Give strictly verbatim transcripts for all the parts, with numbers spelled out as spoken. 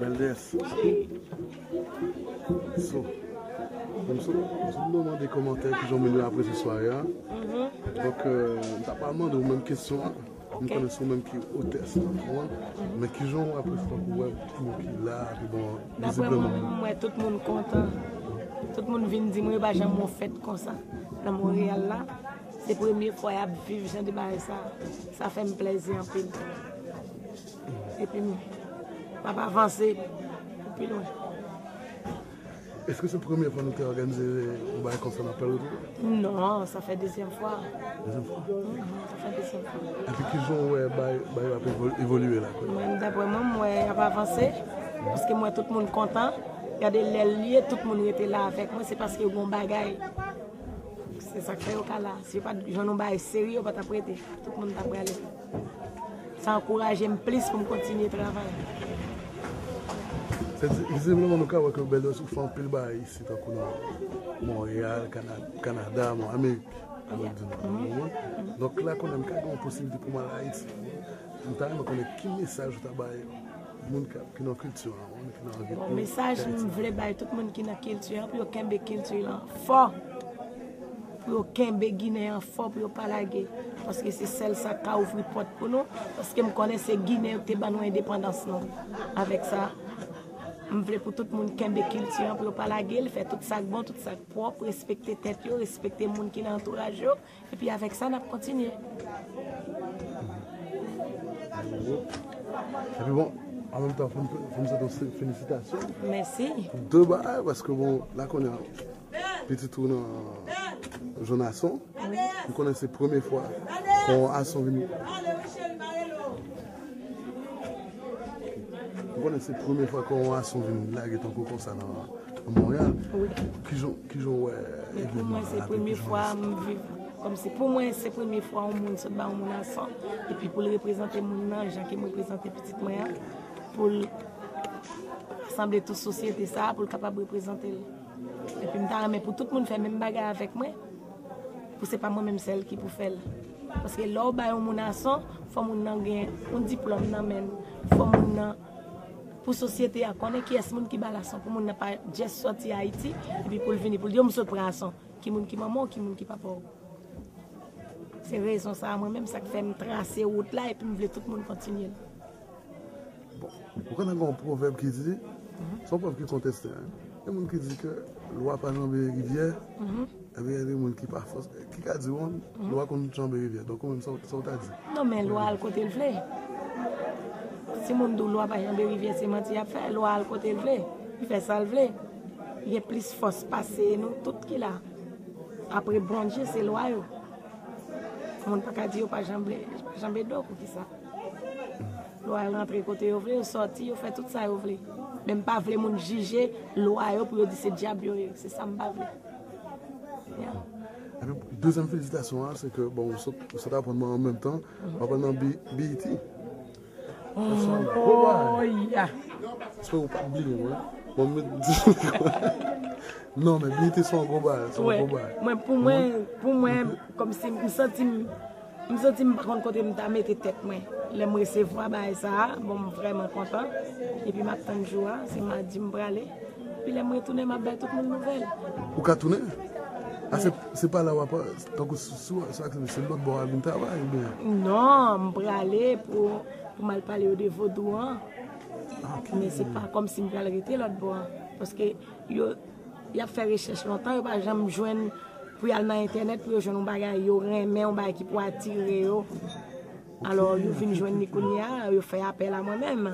L D S. So, m sot, m sot nou mande kòmantè kijan moun yo apresye sware a. Donk, euh, m ta pral mande w menm kesyon an. M konnen se ou menm ki otès la, ou konprann? Men kijan w apresye tankou wè tout moun ki la, epi bon, vizibleman. Daprè mwen, mwen, m wè tout moun kontan. Tout moun vin di mwen yo pa janm wè yon fèt konsa nan Monreyal la. Se premye fwa y ap viv jan de bagay sa. Sa fè m plèzi anpil. Epi m, m ap avanse pou pi lwen. Èske se premye fwa nou te òganize yon bagay konsa nan Pèl Wout? Non, sa fè dezyèm fwa. Dezyèm fwa? Mhm, sa fè dezyèm fwa. Epi kijan w wè bagay, bagay yo ap evol-, evolye la? Mwen, daprè mwen, m wè y ap avanse. Paske m wè tout moun kontan. Gade lè l ye, tout moun rete la avèk mwen. Se paske yo gen yon bagay. Se sa k fè yo ka la. Si yo pa t jwenn yon bagay serye, yo pa t ap rete. Tout moun t ap prale. Sa ankouraje m plis pou m kontinye travay. Se di, vizibleman, nou ka wè ke Bèl Dwès ou fè anpil bagay isi, tankou nan Monreyal, Kana-, Kanada, bon, Amerik, Amerik di Nò, ou konprann? Donk, la, kounye a, m ka gen yon posiblite pou m al Ayiti. M ta renmen konnen ki mesaj ou ta bay moun k ap, ki nan kilti a, moun ki nan anvi. Bon, mesaj m vle bay tout moun ki nan kilti a, pou yo kenbe kilti lan fò. Pou yo kenbe Ginen an fò, pou yo pa lage. Paske se sèl sa k ka ouvri pòt pou nou. Paske m konnen se Ginen yo ki te ban nou endepandans nou. Avèk sa, m vle pou tout moun kenbe kilti an, pou yo pa lage l, fè tout sa k bon, tout sa k pwòp, respekte tèt yo, respekte moun ki nan antouraj yo. Epi avèk sa, n ap kontinye. Epi bon, an menm tan, fò m, fò m swete w felisitasyon. Mèsi. Pou de bagay, paske bon, la kounye a, pitit ou nan Jonason. Wi. M konnen se premye fwa kon Ason vin. M konnen se premye fwa kon Ason vin lage tankou konsa nan, nan Monreyal. Wi. Kijan, kijan w wè evènman an? Men pou mwen, se premye fwa m viv. Kòmsi pou mwen, se premye fwa yon moun sot ba yon moun Ason. Epi pou l reprezante moun nan, jan ke m reprezante pitit mwen an. Pou l rasanble tout sosyete sa a, pou l kapab reprezante l. Epi m ta renmen pou tout moun fè menm bagay avèk mwen, pou se pa mwen menm sèl ki pou fè l. Paske lè w bay yon moun Ason, fò moun nan gen yon diplòm nan men l. Fò moun nan, pou sosyete a konnen kiyès moun ki ba l Ason, pou moun nan pa just sòti Ayiti, epi pou l vini, pou l di, "Yo, m sot pran Ason." Ki moun ki manman w, ki moun ki papa w? Se rezon sa a, mwen menm, sa k fè m trase wout la, epi m vle tout moun kontinye l. Bon, ou konnen gen yon pwovèb ki di, se yon pwovèb ki konteste, en. Gen moun ki di ke lwa pa janbe rivyè, epi gen de moun ki pa fòs, ki ka di w, lwa konn janbe rivyè. Donk, ou menm, sa w, sa w ta di? Non, men lwa al kote l vle. Si moun di w lwa pa janbe rivyè, se manti y ap fè, lwa al kote l vle. Li fè sa l vle. Li gen plis fòs pase nou tout ki la. Apre Bondye, se lwa yo. Moun pa ka di yo pa janbe, pa janbe do, poukisa? Lwa yo rantre kote yo vle, yo sòti, yo fè tout sa yo vle. Men m pa vle moun jije lwa yo pou yo di se dyab yo ye. Se sa m pa vle. Ya. Epi, dezyèm felisitasyon an, se ke, bon, ou sot, ou sot aprann mwen an menm tan, ou aprann nan B-, B E T. Sa se yon gwo bagay. Oh, ya. Espere ou pa bliye mwen. Bon, m di. Non, men B E T se yon gwo bagay, se yon gwo bagay. Mwen, pou mwen, pou mwen, kòmsi m santi m, m santi m pa konn kote m ta mete tèt mwen. Lè m resevwa bagay sa a, bon, m vrèman kontan. Epi m ap tann jou a, se madi m prale. Epi lè m retounen, m ap bay tout moun nouvèl. Ou ka tounen? A, se, se pa la w ap, tankou sou, sou, sou aktivite, se lòt bò w ap vin travay, oubyen? Non, m prale pou, pou m al pale yo de vodou an. Ah, ok. Men se pa kòmsi m pral rete lòt bò an. Paske yo, y ap fè rechèch lontan, yo pa janm jwenn pou y al nan entènèt, pou yo jwenn yon bagay, yo renmen yon bagay ki pou atire yo. Alò, yo vin jwenn li kounye a, yo fè apèl a mwen menm.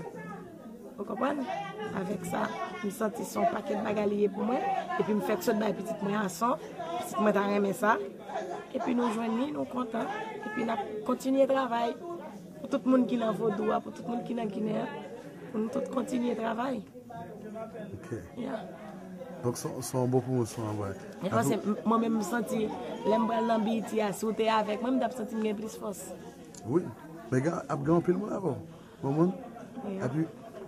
Ou konprann? Avèk sa, m santi se yon pakèt bagay li ye pou mwen. Epi m fèk sot bay pitit mwen Ason. Pitit mwen ta renmen sa. Epi nou jwenn li, nou kontan. Epi n ap kontinye travay. Pou tout moun ki nan vodou a, pou tout moun ki nan Ginen an, pou nou tout kontinye travay. Ok. Ya. Donk, se, se yon bon pwomosyon an vre. Mwen panse, m-, mwen menm, m santi, lè m pral nan B E T a, si w te avèk mwen, m t ap santi m gen plis fòs. Wi. Men gen, ap gen anpil moun avè w. Konprann? Wi. Epi,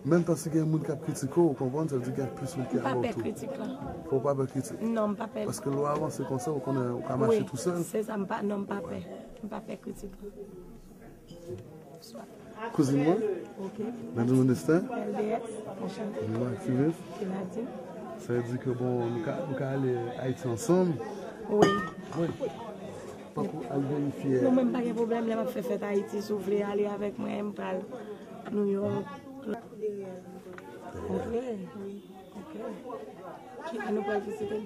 menm tan si gen moun k ap kritike w, ou konprann, sa vle di gen plis moun ki avè w tou. M pa pè kritik la. Fò w pa pè kritik. Non, m pa pè. Paske lè w avanse konsa, ou konnen ou ka mache tousèl. Wi, se sa, m pa, non, m pa pè. M pa pè kritik la. Bonswa. Kouzin mwen? Ok. Nadine Modestin? L D S, anchante. Mwen aktivis. Se Nadine. Sa vle di ke, bon, nou ka, nou ka ale Ayiti ansanm? Wi. Wi. Tankou al verifye. Non, mwen m pa gen pwoblèm lè m ap fè fèt Ayiti. Si w vle ale avèk mwen, m pral New York. Ok. Wi. Ok. Kilè nou pral vizite?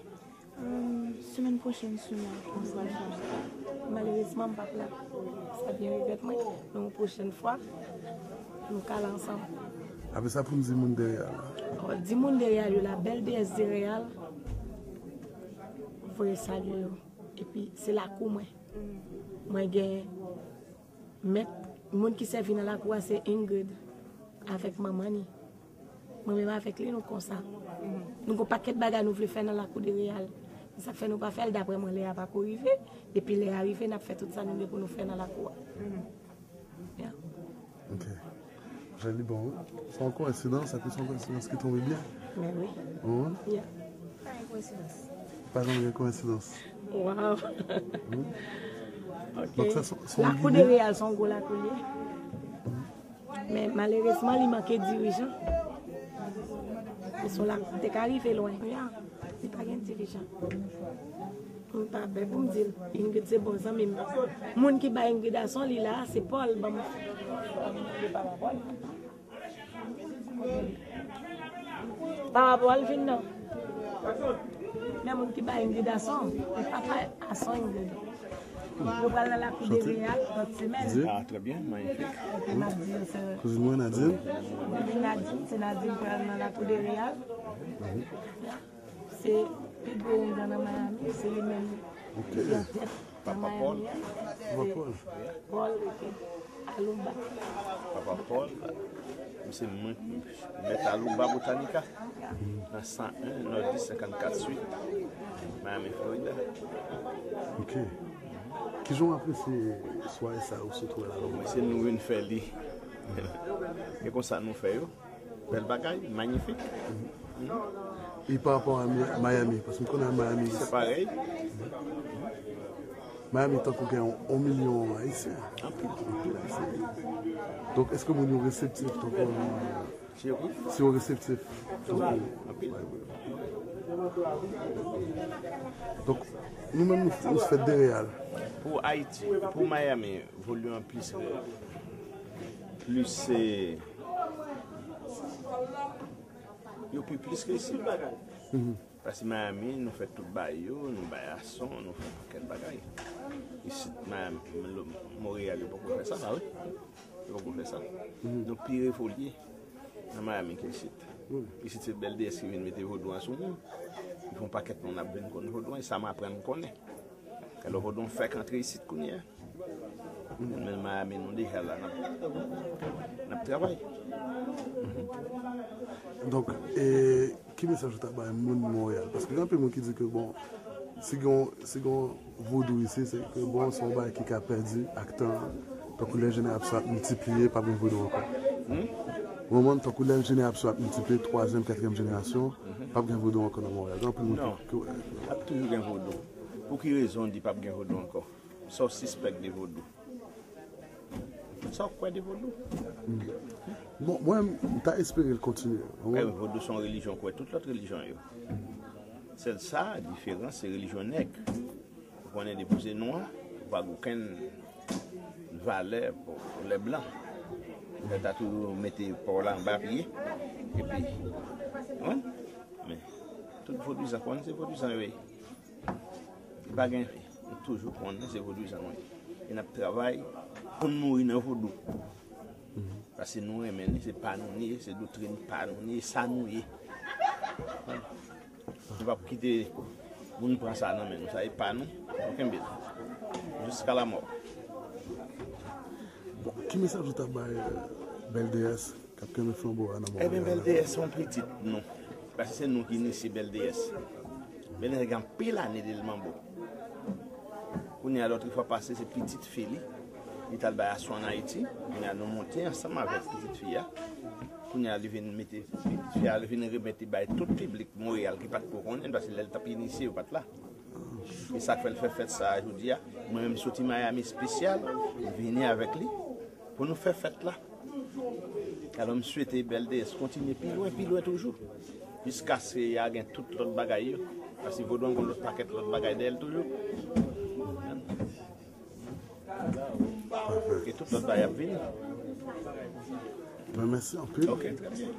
Hum, semèn pwochèn, si nou pral fè. Malerezman, m p ap la. Sa byen regrèt mwen. Men yon pwochèn fwa, nou ka la ansanm. Apre sa, pou m di moun de Reyal la. Oh, di moun de Reyal yo la, bèl deyès de Reyal, voye salye yo. Epi, se lakou mwen. Mwen gen mèt, moun ki sèvi nan lakou a, se Ingrid, avèk manman ni. Mwen menm avèk li, nou konsa. Nou gon pakèt bagay nou vle fè nan lakou de Reyal. Men sa k fè nou pa fè l, daprè mwen, lè a pako rive. Epi lè a rive, n ap fè tout sa nou gen pou nou fè nan lakou a. Yeah. Ok. Joli, bon. Se yon koyensidans, epi se yon koyensidans ki tonbe byen. Men wi. Wi. Yeah. Pa gen koyensidans. Pa janm gen koyensidans. Wow. Ok. Donk, sa, se, se yon... Lakou de Reyal, se yon gwo lakou li ye. Men malerezman, li manke dirijan. Li se yon lakou te ka rive lwen. Ya, li pa gen dirijan. M pa pè pou m di l. Ingrid se bon zanmi m. Moun ki bay Ingrid ason li la, se Paul. Ban m. Papa Paul vin non. Men moun ki bay Ingrid ason, e papa ason Ingrid. Nou pral nan lakou de Reyal lòt semèn. Ah, très bien, magnifique. Epi n ap di yo se... Kouzin mwen, Nadine. Epi Nadine, se Nadine pral nan lakou de Reyal. Se pi gwo ougan nan Miami, se li menm ki an tèt nan Miami an. Papa Paul. Se Paul, ok. Alouba. Papa Paul, misye mwen, mèt Alouba Botanica, nan san en Northeast senkannkat Suite, Miami, Florida. Ok. Kijan w apresye sware sa ou sot wè la? Mwen, se nou vin fè li. E konsa nou fè yo. Bèl bagay, magnifique. E pa rapò a Mi-, Miami, paske m konnen Miami se parèy. Miami tankou gen yon, yon milyon Ayisyen. Anpil. Anpil Ayisyen. Donk, èske moun yo reseptif tankou... Si yo ki? Si yo reseptif tankou... Anpil. Donk, nou menm, nou, nou fèt de Reyal. Pou Ayiti, pou Miami, volim an plis, plis, eh, yo pi plis ke isit. Paske Miami, nou fè tout bagay yo, nou bay ason, nou fè pakèt bagay. Isit, Miami, Montréal, yo poko fè sa, pa vre? Yo poko fè sa. Donk, pi revolye nan Miami ke isit. Isit, se bèl deyès ki vin mete vodou an sou moun. Li fè yon pakèt moun ap vin konn vodou an, e sa m aprann konnen. Alò, vodou an fèk antre isit kounye a. Men Miami, nou deja la, n ap, n ap travay. Donk, e, ki mesaj ou ta bay moun Monreyal? Paske gen anpil moun ki di ke, bon, si gen, si gen vodou isi, se ke, bon, se yon bagay ki ka pèdi ak tan an. Tankou lè jenerasyon ap miltipliye, p ap gen vodou ankò. Ou konprann? Tankou lè jenerasyon ap miltipliye, twazyèm, katriyèm jenerasyon, p ap gen vodou ankò nan Monreyal. Gen anpil moun ki, ki wè. Ap toujou gen vodou. Pou ki rezon w di p ap gen vodou ankò? Sa w sispèk de vodou? Sa w kwè de vodou? Bon, mwen, m ta espere l kontinye. Vodou se yon relijyon, kwè tout lòt relijyon yo. Sèl sa, diferans, se relijyon nèg. Ou konnen depi w se nwa, ou pa gen okenn valè pou, pou lè blan. Lè ta toujou mete pa w la anba pye. Epi, wi. Men, tout vodouyizan, konnen se vodouyizan yo ye. Li pa gen fen. Nou toujou konnen se vodouyizan nou ye. E n ap travay pou n mouri nan vodou. Paske nou renmen li, se pa nou li ye, se doktrin pa nou li ye, sa nou ye. Nou p ap kite moun pran sa nan men nou. Sa e pa nou, nou kenbe l. Jiska lamò. Bon, ki mesaj ou ta bay, euh, Bèl Deyès k ap kenbe flanbo a nan Monreyal la? Ebyen, Bèl Deyès se yon pitit nou. Paske se nou ki inisye Bèl Deyès. Bèl Deyès gen anpil ane de l manbo. Kounye a, lòt fwa pase, se pitit fi li. Li t al bay asyon ann Ayiti. Kounye a, nou monte ansanm avèk pitit fi a. Kounye a, li vin mete, pitit fi a, li vin remete bay tout piblik Monreyal ki pa t ko konnen, paske lè l t ap inisye, yo pa t la. E sa k fè l fè fèt sa a jodi a. Mwen menm, m soti Miami espesyal, m vini avèk li pou nou fè fèt la. Alò, m swete bèl deyès kontinye pi lwen, pi lwen toujou. Jiskaske y a gen tout lòt bagay yo. Paske vodou an gen lòt pakèt lòt bagay dèyè l toujou. E tout lòt bagay ap vini. Mwen mèsi anpil. Ok, trè byen.